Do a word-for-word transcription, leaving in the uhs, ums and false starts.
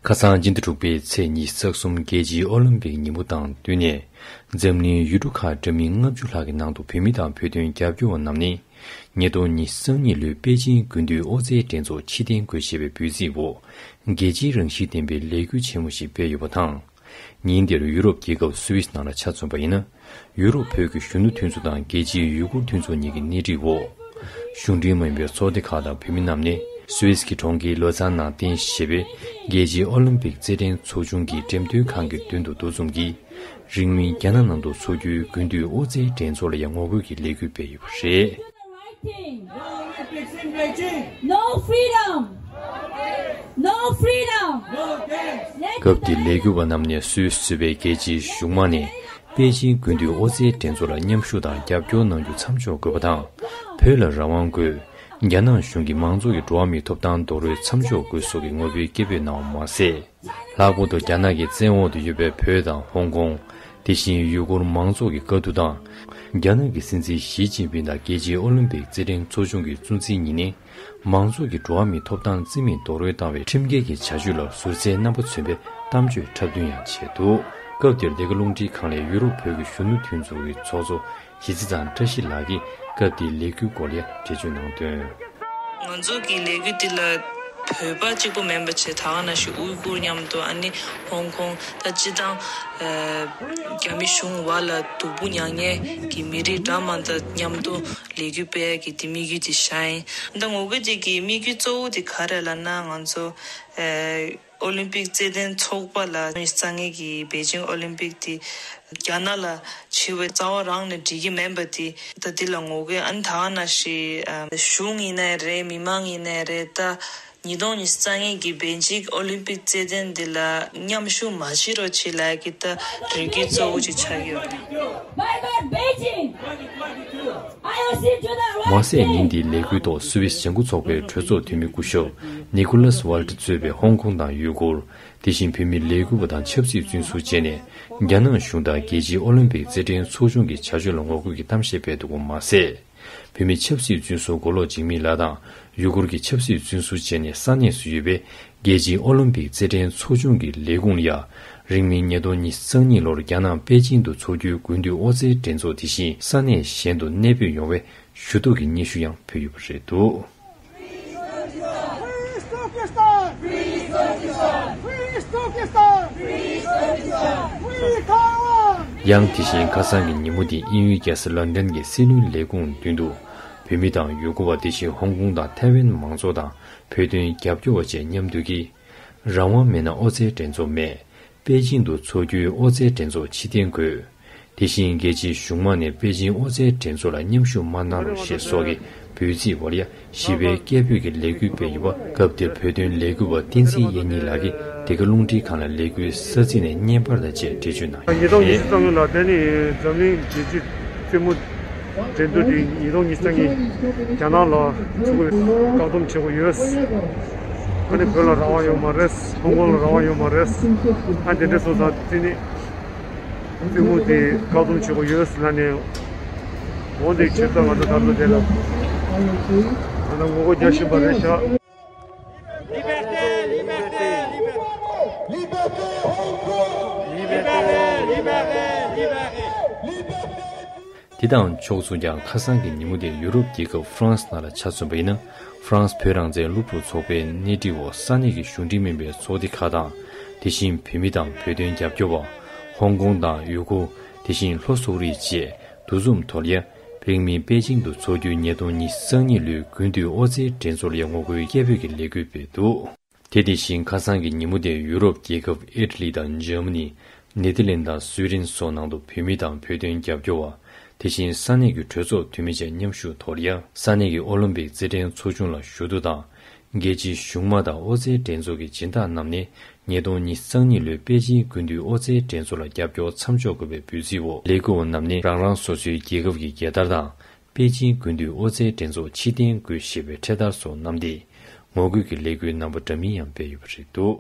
ཁ་སང་སྤྱི་ཟླ་དྲུག་པའི་ཚེས་ཉི་ཤུ་རྩ་གསུམ་རྒྱལ་སྤྱིའི་ཨོ་ལིམ་པིག་ཉིན་མོ་དང་བསྟུན་ནས། འཛམ་གླིང་ཡུལ་གྲུ་ཁག་འདྲ་མིན་ལྔ་བཅུ་ལྷག་གི་ནང་དུ་བོད་མི་དང་བོད་དོན་རྒྱབ་སྐྱོར་བ་རྣམས་ནས། ཉིས་སྟོང་ཉི་ཤུ་རྩ་གཉིས་ལོའི་པེ་ཅིང་དགུན་དུས་ཨོ་རྩལ་འགྲན་ཚོགས་ཕྱིར་འཐེན་དགོས་ཞེས་པའི་འབོད་ཚིག་འོག་རྒྱལ་སྤྱིའི་རང་བཞིན་ལྡན་པའི་ལས་འགུལ་ཆེན་མོ་ཞིག་སྤེལ་ཡོད་པ་དང་། ཉིན་དེར་ཡུ་རོབ་རྒྱལ་ཁབ་སུད་སི་ནང་ལ་ཆ་མཚོན་པ་ཡིན་ན། ཡུ་རོབ་བོད་ཀྱི་གཞོན་ནུ་མཐུན་ཚོགས་དང་རྒྱལ་སྤྱིའི་ཡུ་གུར་མཐུན་ཚོགས་གཉིས་ཀྱི་སྣེ་ཁྲིད་འོག་གཞུང་འབྲེལ་མིན་པའི་ཚོགས་སྡེ་ཁག་དང་བོད་མི་རྣམས་ནས་སུད་སི་གི་གྲོང་ཁྱེར་ལོ་ཙཱན་ནང་རྟེན་གཞི་བྱས་པའི་རྒྱལ་སྤྱིའི་ཨོ་ལིམ་པིག་རྩེད་འགྲན་ཚོགས་ཆུང་གི་འགྲེམས་སྟོན་ཁང་གི་མདུན་དུ་འདུ་འཛོམས་ཀྱིས། རིང་མིན་རྒྱ་ནག་ནང་དུ་འཚོགས་རྒྱུའི་དགུན་དུས་ཨོ་རྩལ་འགྲན་ཚོགས་ལ་ཡང་ངོ་རྒོལ་གྱི་ལས་འགུལ་སྤེལ་ཡོད་པ་རེད། No freedom! No freedom! སྐབས་དེའི་ལས་འགུལ་བ་རྣམས་ནས་སུད་སི་གཙོས་པའི་རྒྱལ་སྤྱིའི་གཞུང་མང་ནས་པེ་ཅིང་དགུན་དུས་ཨོ་རྩལ་འགྲན་ཚོགས་ལ་མཉམ་ཞུགས་དང་རྒྱབ་སྐྱོར་གནང་རྒྱུ་མཚམས་འཇོག་དགོས་པ་དང་། བོད་ལ་རང་དབང་དགོས། རྒྱ་ནག་གཞུང་གིས་མང་ཚོགས་ཀྱི་འགྲོ་བ་མིའི་ཐོབ་ཐང་རྡོག་རོལ་མཚམས་འཇོག་དགོས་སོགས་ཀྱི་ངོ་རྒོལ་སྐད་འབོད་གནང་བ་མ་ཟད། ལྷག་པར་དུ་རྒྱ་ནག་གི་བཙན་འོག་ཏུ་ཡོད་པའི་བོད་དང་ཧོང་ཀོང་། དེ་བཞིན་ཡུ་གུར་མང་ཚོགས་ཀྱི་དཀའ་སྡུག་དང་། རྒྱ་ནག་གི་སྲིད་འཛིན་ཞི་ཅིན་ཕིང་དང་རྒྱལ་སྤྱིའི་ཨོ་ལིམ་པིག་རྩེད་འགྲན་ཚོགས་ཆུང་གི་གཙོ་འཛིན་གཉིས་ནས། མང་ཚོགས་ཀྱི་འགྲོ་བ་མིའི་ཐོབ་ཐང་རྩིས་མེད་རྡོག་རོལ་བཏང་བའི་ཁྲིམས་འགལ་གྱི་བྱ་སྤྱོད་ལ་ཟུར་བརྩད་རྣམ་པ་མཚོན་པའི་གཏམ་བརྗོད་འཁྲབ་སྟོན་ཡང་བྱས་འདུག་སྐབས་དེར་འདི་ག་རླུང་འཕྲིན་ཁང་ལས་ཡུ་རོབ་བོད་ཀྱི་གཞོན་ནུ་མཐུན་ཚོགས་ཀྱི་ཚོགས་གཙོ་གཞིས་རྩེ་ཚང་བཀྲ་ཤིས་ལགས་ཀྱིས་སྐབས་དེའི་ལས་འགུལ་སྐོར་ལ་འགྲེལ་བརྗོད་གནང་དོན། ང་ཚོ་གི་ལས་འགུལ་འདི་ལ་བོད་པ་གཅིག་པུ་མིན་པ་བྱས་ད་ག་ནང་བཞིན་ཨུའི་གུར་མཉམ་དུ། ཨ་ནི་ཧོང་ཀོང་། ད་སྤྱིར་བཏང་ཨ་རྒྱ་མི་གཞུང་བར་ལ་སྡུག་པོ་མྱངས་མཁན་གྱི་མི་རིགས་འདྲ་མིན་དང་མཉམ་དུ་ལས་འགུལ་སྤེལ་ཡག་གི་དེ་དམིགས་ཡུལ་དེ་བཞག་ཡིན། ད་ངོ་རྒོལ་དེ་གི་དམིགས་ཡུལ་གཙོ་བོ་དེ་ག་རེ་ལབ་ན། ང་ཚོ་ཨ་ཨོ་ལིམ་པིག་རྩེད་འགྲན་ཚོགས་པ་ལ་ཉི་ཤུ་རྩ་ལྔ་གི་པེ་ཅིང་ཨོ་ལིམ་པིག་དེ་རྒྱ་ནག་ལ་བྱེད་པའི་རྩ་བ་རང་ནས་འགྲིག་གི་མེད་པ་དེ། ད་འདི་ལ་ངོ་རྒོལ། ཨ་ནི་ད་ག་ནང་བཞིན་ཨ་གཞུང་ཡིན་ནའི་རེད། མི་མང་ཡིན་ནའི་རེད། ད་ཉིས་སྟོང་ཉི་ཤུ་རྩ་ལྔ་གི་པེ་ཅིང་ཨོ་ལིམ་པིག་རྩེད་འགྲན་འདི་ལ་མཉམ་ཞུགས་མ་བྱེད་རོགས་བྱེད་ལབ་ཀྱི་ད་རེ་སྐུལ་གཙོ་བོ་ཅིག་ཆགས་ཀྱི་ཡོད་རེད། Bye bye Beijing! I O C to the right མ་ཟད་ཉིན་དེའི་ལས་འགུལ་ཐོག་སུད་སི་ལྗང་ཁུ་ཚོགས་པའི་གྲོས་ཚོགས་འཐུས་མི་སྐུ་ཞབས་ནི་ཀོ་ལཱས་ཝལ་ཏི་གཙོས་པའི་ཧོང་ཀོང་དང་ཡུ་གུར། དེ་བཞིན་བོད་མི་ལས་འགུལ་བ་དང་ཆབ་སྲིད་བཙོན་ཟུར་བཅས་ནས་རྒྱ་ནག་གཞུང་དང་རྒྱལ་སྤྱིའི་ཨོ་ལིམ་པིག་རྩེད་འགྲན་ཚོགས་ཆུང་གི་བྱ་སྤྱོད་ལ་ངོ་རྒོལ་གྱི་གཏམ་བཤད་སྤེལ་འདུག་པ་མ་ཟད། བོད་མི་ཆབ་སྲིད་བཙོན་ཟུར་མགོ་ལོག་འཇིགས་མེད་ལགས་དང་ཡུ་གུར་གྱི་ཆབ་སྲིད་བཙོན་ཟུར་བཅས་ནས་ས་གནས་སུ་ཡོད་པའི་རྒྱལ་སྤྱིའི་ཨོ་ལིམ་པིག་རྩེད་འགྲན་ཚོགས་ཆུང་གི་ལས་ཁུངས་ལ་ཡང་རིང་མིན་ཉིས་སྟོང་ཉི་ཤུ་རྩ་གཉིས་ལོར་རྒྱ་ནག་པེ་ཅིང་དུ་འཚོགས་རྒྱུའི་དགུན་དུས་ཨོ་རྩལ་འགྲན་ཚོགས་དེ་བཞིན་ས་གནས་གཞན་དུ་གནས་སྤོས་ཡོང་བའི་ཞུ་གཏུག་གི་སྙན་ཞུ་ཡང་ཕུལ་ཡོད་པ་རེད་འདུག Free Turkestan! Free Turkestan! Free Turkestan! Free Turkestan! Free Taiwan! ཡང་དེ་བཞིན་ཁ་སང་གི་ཉིན་མོ་འདི་དབྱིན་ཡུལ་རྒྱལ་ས་ལོན་ཌོན་གྱི་སྲིད་བློན་ལས་ཁུངས་མདུན་དུ་བོད་མི་དང་ཡུ་གུར་བ། དེ་བཞིན་ཧོང་ཀོང་དང་ཐའེ་ཝན་མང་ཚོགས་དང་བོད་དོན་རྒྱབ་སྐྱོར་བ་བཅས་མཉམ་འདུས་ཀྱིས། རང་དབང་མེད་ན་ཨོ་རྩལ་འགྲན་ཚོགས་མེད། པེ་ཅིང་དུ་འཚོགས་རྒྱུའི་ཨོ་རྩལ་འགྲན་ཚོགས་ཕྱིར་འཐེན་དགོས། དེ་བཞིན་རྒྱལ་སྤྱིའི་གཞུང་མང་ནས་པེ་ཅིང་ཨོ་རྩལ་འགྲན་ཚོགས་ལ་མཉམ་ཞུགས་མ་གནང་རོགས་ཞེས་སོགས་ཀྱི་འབོད་ཚིག་འོག་ལ་ཡ་ཞི་བའི་སྐད་འབོད་ཀྱི་ལས་འགུལ་སྤེལ་ཡོད་པ། སྐབས་དེར་བོད་དོན་ལས་འགུལ་བ་བསྟན་འཛིན་གཡས་གཉིས་ལགས་ཀྱིས་འདི་ག་རླུང་འཕྲིན་ཁང་ལ་ལས་འགུལ་ས་ཚིགས་ནས་བརྙན་པར་དང་བཅས་འགྲེལ་བརྗོད་གནང་ཡོད་པ་རེད། ཉིས་སྟོང་ཉི་ཤུ་རྩ་ལྔ་ལ་དེ་ནི་འཛམ་གླིང་རྒྱལ་སྤྱིའི་རྩེད་མོ་འགྲན་བསྡུར་དེ་ཉིས་སྟོང་ཉི་ཤུ་རྩ་གཉིས་རྒྱ་ནག་ལ་ཚུགས་པའི་བཀག་སྡོམ་བྱེད་དགོས་ཡོད། ཨ་ནི་བོད་ལ་རང་དབང་ཡོད་མ་རེད། ཧོང་ཀོང་ལ་རང་དབང་ཡོད་མ་རེད། ཨ་དེ་འདྲ་སོང་ཙང་དེ་ནི་རྩེད་མོ་དེ་བཀག་སྡོམ་བྱེད་དགོས་ཡོད་ལབ་ནས། འོ་དེ་ཕྱིར་ད་ང་ཚོ་ད་ལྟ་དེ་ལ་ད་ལྟ་ངོ་རྒོལ་རྒྱག་བཞིན་པ་རེད་ཤག Liberté, liberté, liberté. Liberté, liberté, liberté. དེ་དང་ཕྱོགས་མཚུངས་ཀྱང་ཁ་སང་གི་ཉིན་མོ་དེ་ཡུ་རོབ་རྒྱལ་ཁབ་ཧྥ་རན་སི་ནང་ལ་ཆ་མཚོན་པ་ཡིན་ན། ཧྥ་རན་སི་བོད་རང་བཙན་སློབ་ཕྲུག་ཚོགས་པའི་སྣེ་ཁྲིད་འོག་ས་གནས་ཀྱི་གཞུང་འབྲེལ་མིན་པའི་ཚོགས་སྡེ་ཁག་དང་། དེ་བཞིན་བོད་མི་དང་བོད་དོན་རྒྱབ་སྐྱོར་བ། ཧོང་ཀོང་དང་ཡུ་གུར། དེ་བཞིན་ལྷོ་སོག་རིགས་བཅས་འདུ་འཛོམས་ཐོག་ལ་ཡ། རིང་མིན་པེ་ཅིང་དུ་འཚོགས་རྒྱུའི་ཉིས་སྟོང་ཉི་ཤུ་རྩ་གཉིས་ལོའི་དགུན་དུས་ཨོ་རྩལ་འགྲན་ཚོགས་ལ་ཡ་ངོ་རྒོལ་སྐད་འབོད་ཀྱི་ལས་འགུལ་སྤེལ་འདུག་དེ་དེ་བཞིན་ཁ་སང་གི་ཉིན་མོ་དེར་ཡུ་རོབ་རྒྱལ་ཁབ་ཨི་ཊ་ལི་དང་འཇར་མ་ནི། ནེ་ཐར་ལེན་དང་སུའི་ཌེན་སོགས་ནང་དུ་བོད་མི་དང་བོད་དོན་རྒྱབ་སྐྱོར་བ། དེ་བཞིན་ས་གནས་ཀྱི་གྲོས་ཚོགས་འཐུས་མི་བཅས་མཉམ་ཞུགས་ཐོག་ལ་ཡ། ས་གནས་ཀྱི་ཨོ་ལིམ་པིག་རྩེད་འགྲན་ཚོགས་ཆུང་ལ་ཞུ་གཏུག་དང་། རྒྱལ་སྤྱིའི་གཞུང་མང་དང་ཨོ་རྩལ་འགྲན་ཚོགས་ཀྱི་སྦྱིན་བདག་རྣམས་ནས་ཉིས་སྟོང་ཉི་ཤུ་རྩ་གཉིས་ལོའི་པེ་ཅིང་དགུན་དུས་ཨོ་རྩལ་འགྲན་ཚོགས་ལ་རྒྱབ་སྐྱོར་མཚམས་འཇོག་དགོས་པའི་འབོད་ཚིག་འོག་ལས་འགུལ་བ་རྣམས་ནས་རང་རང་སོ་སོའི་རྒྱལ་ཁབ་ཀྱི་རྒྱལ་དར་དང་། པེ་ཅིང་དགུན་དུས་ཨོ་རྩལ་འགྲན་ཚོགས་ཕྱིར་འཐེན་དགོས་ཞེས་པའི་འཕྲེད་དར་སོགས་བསྣམས་ཏེ། ངོ་རྒོལ་གྱི་ལས་འགུལ་རྣམ་པ་འདྲ་མིན་ཡང་སྤེལ་ཡོད་པ་རེད་འདུག